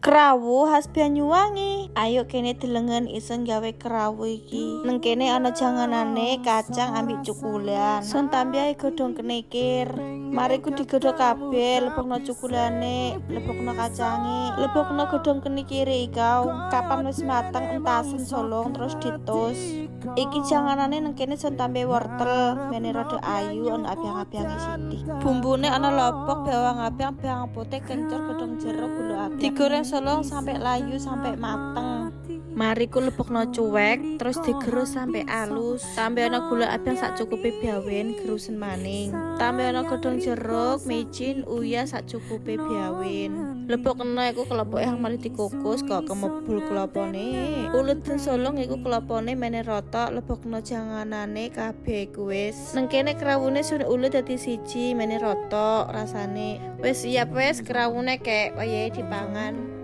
Krawu khas Banyuwangi. Ayo kene delengen ison gawe krawu iki. Neng kene ana janganane kacang ambek cukulan. Son tambahi godhong kenikir. Mari ku digodhog kabeh, lebokno cukulane, lebokno kacange, lebokno godhong kenikire ikau. Kapan wis mateng, entasen solong terus ditus. Iki janganane neng kene son tambahi wortel, mene rada ayu, ana abang-abange sithik. Bumbune ana lobok, bawang abang, bawang putih, kencur, godhong jeruk, gula abang. Digoreng solong sampai layu, sampai mateng. Mari ku lebokno cuwek, terus digerus sampai alus. Tambah gula abang sak cukupe biawin, gerusen maning. Tambah godhong jeruk, micin, uyah sak cukupe biawin. Lebokno iku kelapa yang mari dikukus kok kemebul kelapane. Uluten solong iku kelapane mene rata, lebokno janganane kabeh iku wis. Nang kene krawune sun ulut dadi siji mene rata rasane. Wis siap wis krawune, kek wayahe dipangan.